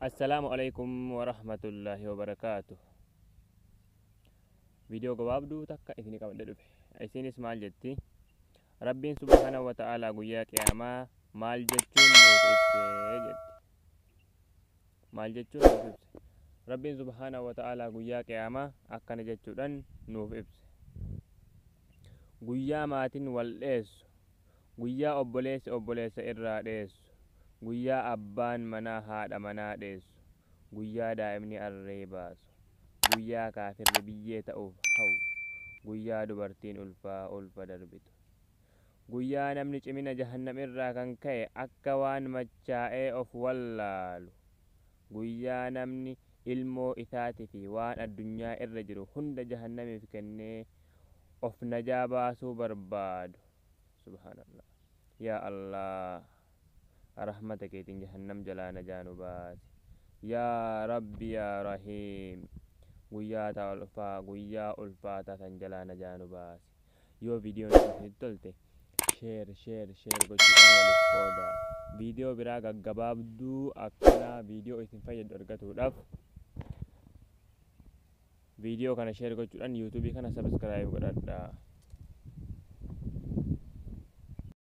Assalaamu alaikum warahmatullaahi wabarakaatu. Viidiyoo gabaabduu takka isinii qabadhe dhufe. Isinis maal jetti? Rabbiin subhaanahu wa ta'aalaa guyyaa qiyaamaa maal jechuun nuuf ibse jetti. Maal jechuun nuuf ibse? Rabbiin subhaanahu wa ta'aalaa guyyaa qiyaamaa akkana jechuudhaan nuuf ibse. Guyyaa maatiin wal dheessu, guyyaa obboleessi obboleessa irraa dheessu, guyyaa abbaan manaa haadha manaa dheessu, guyyaa daa'imni arree baasu, guyyaa kaafirri biyyee ta'uuf hawwu, guyyaa dubartiin ulfaa ulfa darbitu. Guyyaa namni cimina jahannam irraa kan ka'e akka waan machaa'ee of wallaalu. Guyyaa namni ilmoo isaatii fi waan addunyaa irra jiru hunda jahannamiif kennee of najaa baasuu barbaadu. Subhaanallah. Yaa Allah, rahmata keetiin jahannam jalaa najaa nu baasi. Yaa Rabbi yaa Rahiim, guyyaa ulfaa guyyaa ulfaataa san jalaa najaa nu baasi. Yoo viidiyoon isinitti tolte, share, share, share gochuudhaan waliif qoodaa. Viidiyoo biraa gaggabaabduu akkanaa, viidiyoo isin fayyadu argatuudhaaf, viidiyoo kana share gochuudhaan yuutuubii kana subscribe godhadhaa.